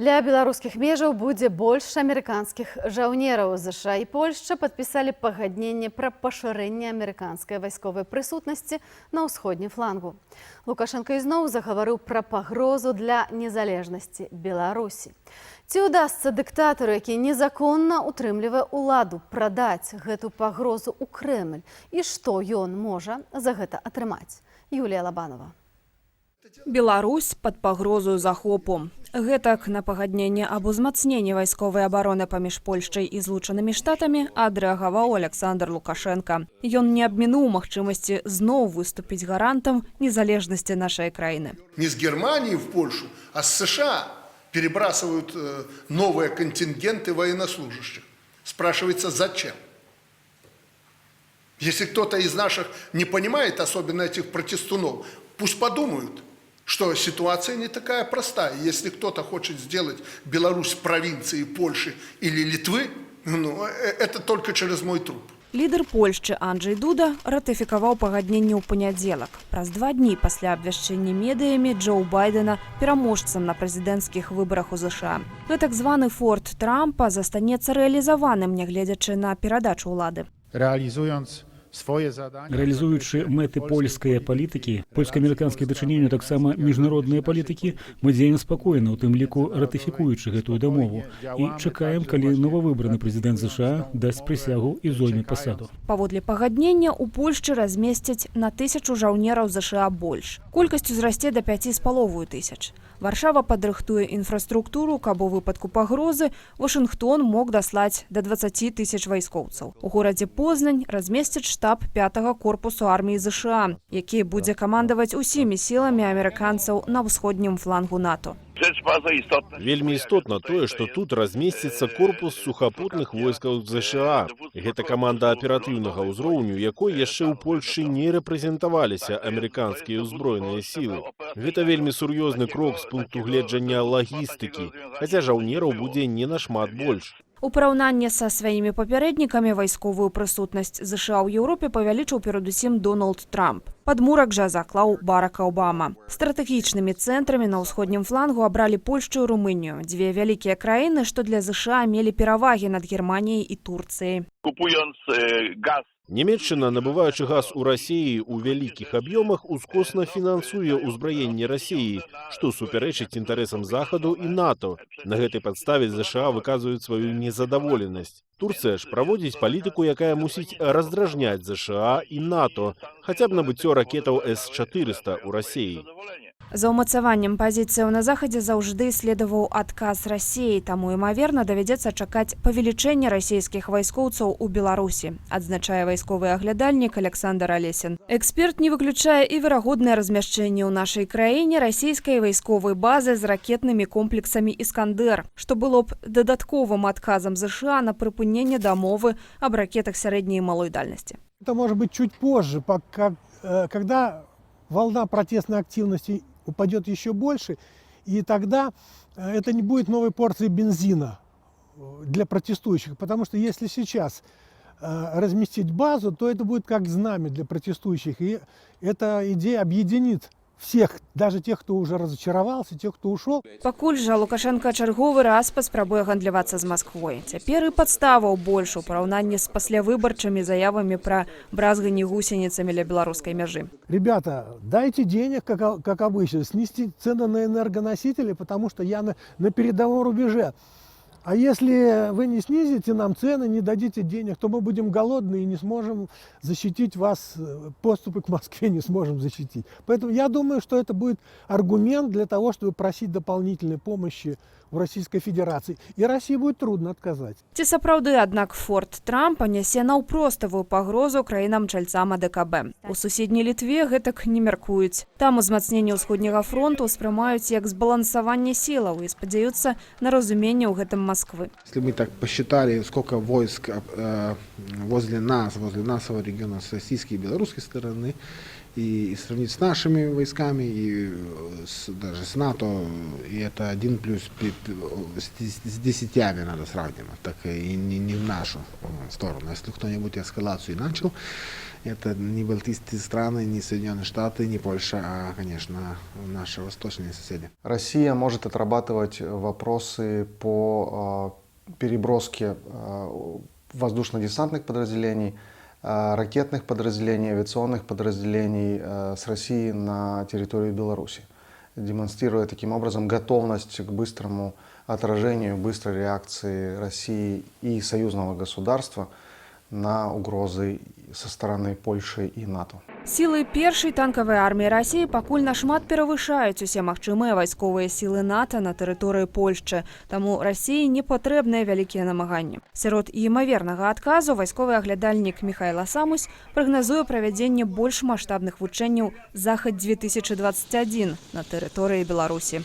Ля беларускіх межаў будзе больш амерыканскіх жаўнераў. ЗША і Польшча падпісалі пагадненне пра пашырэнне амерыканскай вайсковай прысутнасці на ўсходнім флангу. Лукашэнка ізноў загаварыў пра пагрозу для незалежнасці Беларусі. Ці ўдасца дыктатару, які незаконна ўтрымлівае ўладу, прадаць гэту пагрозу ў Крэмль, і што ён можа за гэта атрымаць? Юлія Лабанова. Беларусь пад пагрозаю захопу. Гэтак на пагадненне аб узмацненні вайсковай абароны паміж Польшчай і Злучанымі Штатамі адрэагаваў Аляксандр Лукашэнка. Ён не абмінуў магчымасці зноў выступіць гарантам незалежнасці нашай краіны. Не с Германии в Польшу, а с США перебрасывают новые контингенты военнослужащих. Спрашивается, зачем? Если кто-то из наших не понимает, особенно этих протестунов, пусть подумают, что ситуация не такая простая. Если кто-то хочет сделать Беларусь провинцией Польши или Литвы, ну, это только через мой труп. Лідар Польшчы Анджэй Дуда ратыфікаваў пагадненне ў панядзелак, праз 2 дні пасля абвяшчэння медыямі Джо Байдэна пераможцам на прэзідэнцкіх выбарах у ЗША. Гэтак званы форт Трампа застанецца рэалізаваным, нягледзячы на перадачу ўлады. Realizując swoje zadania. Рэалізуючы мэты польскай палітыкі, польска-амерыканскіх дачыненняў, таксама міжнародныя палітыкі, мы дзеем спакойна, у тым ліку ратыфікуючы гэтую дамову, і чакаем, калі новавыбраны прэзідэнт ЗША дасць прысягу і зойме пасаду. Паводле пагаднення, у Польшчы размесцяць на 1000 жаўнераў ЗША больш. Колькасць узрасце да 5500. Варшава падрыхтуе інфраструктуру, каб у выпадку пагрозы Вашынгтон мог даслаць да 20 тысяч вайскоўцаў. У горадзе Познань размесцяць штаб пятага корпусу арміі ЗША, які будзе камандаваць усімі сіламі амерыканцаў на ўсходнім флангу НАТО. Rzecz bardzo istotna. Вельмі істотна тое, што тут размесціцца корпус сухапутных войскаў ЗША. Гэта каманда аператыўнага ўзроўню, якой яшчэ ў Польшчы не рэпрэзентаваліся амерыканскія ўзброеныя сілы. Гэта вельмі сур'ёзны крок з пункту гледжання лагістыкі, хаця жаўнераў будзе не нашмат больш. У параўнанні са сваімі папярэднікамі вайсковую прысутнасць ЗША ў Еўропе павялічыў перадусім Дональд Трамп. Падмурак жа заклаў Барак Абама. Стратэгічнымі цэнтрамі на ўсходнім флангу абралі Польшчу і Румынію, дзве вялікія краіны, што для ЗША мелі перавагі над Германіяй і Турцыяй. Kupując gaz Нямеччына, набываючы газ у Расіі ў вялікіх аб'ёмах, ускосна фінансуе ўзбраенне Расіі, што супярэчыць інтарэсам Захаду і НАТО. На гэтай падставе ЗША выказваюць сваю незадаволенасць. Турцыя ж праводзіць палітыку, якая мусіць раздражняць ЗША і НАТО, хаця б набыццё ракетаў С-400 у Расіі. За ўмацаваннем пазіцыяў на Захадзе заўжды следаваў адказ Расіі, таму, імаверна, давядзецца чакаць павелічэння расійскіх вайскоўцаў у Беларусі, адзначае вайсковы аглядальнік Аляксандр Алесін. Эксперт не выключае і верагоднае размяшчэнне ў нашай краіне расійскай вайсковай базы з ракетнымі комплексамі «Іскандэр», што было б дадатковым адказам ЗША на прыпыненне дамовы аб ракетах сярэдняй і малой дальнасці. Это может быть чуть позже, пока, когда волна протестной активности упадет еще больше, и тогда это не будет новой порции бензина для протестующих, потому что если сейчас разместить базу, то это будет как знамя для протестующих, и эта идея объединит всех, даже тех, кто уже разочаровался, тех, кто ушел. Пакуль жа Лукашэнка чарговы раз паспрабуе гандлявацца з Масквой. Цяпер і падставаў больш у параўнанні з паслявыбарчымі заявамі пра бразганні гусеніцамі ля беларускай мяжы. Ребята, дайте денег, как обычно, снизьте цены на энергоносители, потому что я на передовом рубеже. А если вы не снизите нам цены, не дадите денег, то мы будем голодны и не сможем защитить вас, подступы к Москве не сможем защитить. Поэтому я думаю, что это будет аргумент для того, чтобы просить дополнительной помощи у Российской Федерации. И России будет трудно отказать. Ці сапраўды, аднак, форт Трампа нясе наўпроставую пагрозу краінам-чальцам АДКБ? У суседняй Літве гэтак не мяркуюць. Там узмацненне ўсходняга фронту ўспрымаюць як збалансаванне сілаў і спадзяюцца на разуменне ў гэтым Масквы. Если мы так посчитали, сколько войск возле нас, возле нашего региона с российской и белорусской стороны, И сравнить с нашими войсками, и даже с НАТО, и это один плюс с десятями надо сравнивать, так и не в нашу сторону. Если кто-нибудь эскалацию начал, это не балтийские страны, не Соединенные Штаты, не Польша, а, конечно, наши восточные соседи. Россия может отрабатывать вопросы по переброске воздушно-десантных подразделений, ракетных подразделений, авиационных подразделений с России на территорию Беларуси, демонстрируя таким образом готовность к быстрому отражению, быстрой реакции России и союзного государства на угрозы со стороны Польши и НАТО. Сілы першай танкавай арміі Расіі пакуль нашмат перавышаюць усе магчымыя вайсковыя сілы НАТО на тэрыторыі Польшчы. Таму Расіі не патрэбныя вялікія намаганні. Сярод імавернага адказу вайсковы аглядальнік Міхайла Самусь прагназуе правядзенне больш маштабных вучэнняў «Захад-2021» на тэрыторыі Беларусі.